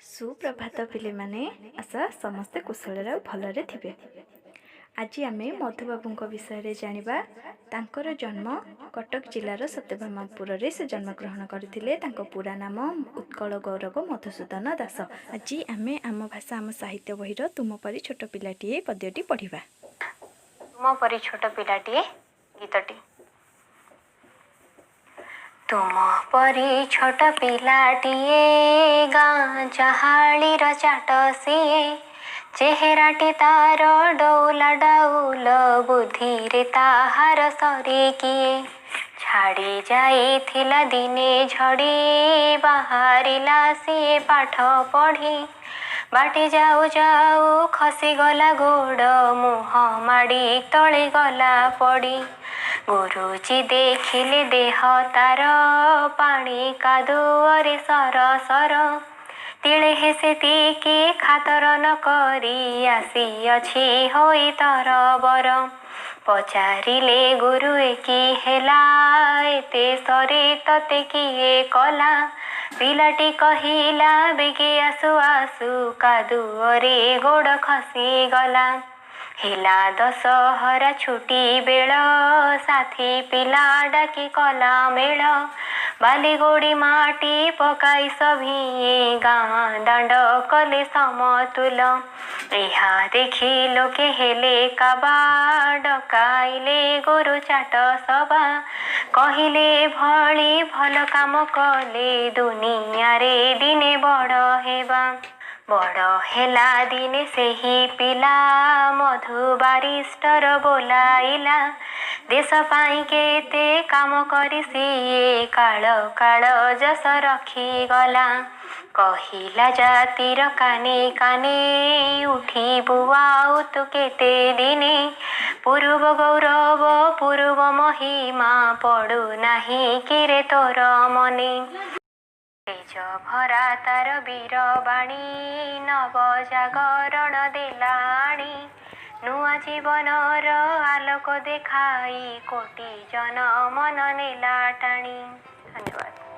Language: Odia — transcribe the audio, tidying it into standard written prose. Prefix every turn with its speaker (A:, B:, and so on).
A: ସୁପ୍ରଭାତ ପିଲାମାନେ, ଆଶା ସମସ୍ତେ କୁଶଳରେ ଆଉ ଭଲରେ ଥିବେ। ଆଜି ଆମେ ମଧୁବାବୁଙ୍କ ବିଷୟରେ ଜାଣିବା। ତାଙ୍କର ଜନ୍ମ କଟକ ଜିଲ୍ଲାର ସତ୍ୟଭାମାପୁରରେ ସେ ଜନ୍ମଗ୍ରହଣ କରିଥିଲେ। ତାଙ୍କ ପୁରା ନାମ ଉତ୍କଳ ଗୌରବ ମଧୁସୂଦନ ଦାସ। ଆଜି ଆମେ ଆମ ଭାଷା ଆମ ସାହିତ୍ୟ ବହିର ତୁମ ପରି ଛୋଟ ପିଲାଟିଏ ପଦ୍ୟଟି ପଢ଼ିବା।
B: ତୁମ ପରି ଛୋଟ ପିଲାଟିଏ ଗୀତଟି। ତୁମ ପରି ଛୋଟ ପିଲାଟିଏ, ଗାଁ ଚାହାଳିର ଚାଟ ସିଏ। ଚେହେରାଟି ତାର ଡଉଲା ଡାଉଲ, ବୁଦ୍ଧିରେ ତାହାର ସରି କିଏ। ଛାଡ଼ି ଯାଇଥିଲା ଦିନେ ଝଡ଼ି, ବାହାରିଲା ସିଏ ପାଠ ପଢ଼ି। ବାଟେ ଯାଉ ଯାଉ ଖସିଗଲା ଗୋଡ଼, ମୁହଁ ମାଡ଼ି ତଳେ ଗଲା ପଡ଼ି। ଗୁରୁଜୀ ଦେଖିଲେ ଦେହ ତାର ପାଣି କାଦୁଅରେ ସର ସର। ତିଳେ ହେ ସେତିକି ଖାତର ନ କରି ଆସିଅଛି ହୋଇ ତରବର। ପଚାରିଲେ ଗୁରୁ, ଏ କି ହେଲା, ଏତେ ସରେ ତତେ କିଏ କଲା? ପିଲାଟି କହିଲା, ବେଗେ ଆସୁ ଆସୁ କାଦୁଅରେ ଗୋଡ଼ ଖସିଗଲା। ହେଲା ଦଶହରା ଛୁଟି ବେଳ, ସାଥୀ ପିଲା ଡାକି କଲା ମେଳ। ବାଲି ଗୋଡ଼ି ମାଟି ପକାଇ ସଭିଏଁ ଗାଁ ଦାଣ୍ଡ କଲେ ସମତୁଲ। ଏହା ଦେଖି ଲୋକେ ହେଲେ କାବା, ଡକାଇଲେ ଗୁରୁ ଚାଟ ସଭା। କହିଲେ, ଭଳି ଭଲ କାମ କଲେ ଦୁନିଆରେ ଦିନେ ବଡ଼ ହେବା। ବଡ଼ ହେଲା ଦିନେ ସେହି ପିଲା, ମଧୁ ବାରିଷ୍ଟର ବୋଲାଇଲା। ଦେଶ ପାଇଁ କେତେ କାମ କରି ସିଏ କାଳ କାଳ ଯଶ ରଖିଗଲା। କହିଲା ଜାତିର କାନେ କାନେ, ଉଠିବୁ ଆଉ ତୁ କେତେ ଦିନେ? ପୂର୍ବ ଗୌରବ ପୂର୍ବ ମହିମା ପଡ଼ୁନାହିଁ କିରେ ତୋର ମନେ? ତେଜ ଭରା ତାର ବୀର ବାଣୀ ନବ ଜାଗରଣ ଦେଲାଣି। ନୂଆ ଜୀବନର ଆଲୋକ ଦେଖାଇ କୋଟି ଜନ ମନ ନେଲା ଟାଣି। ଧନ୍ୟବାଦ।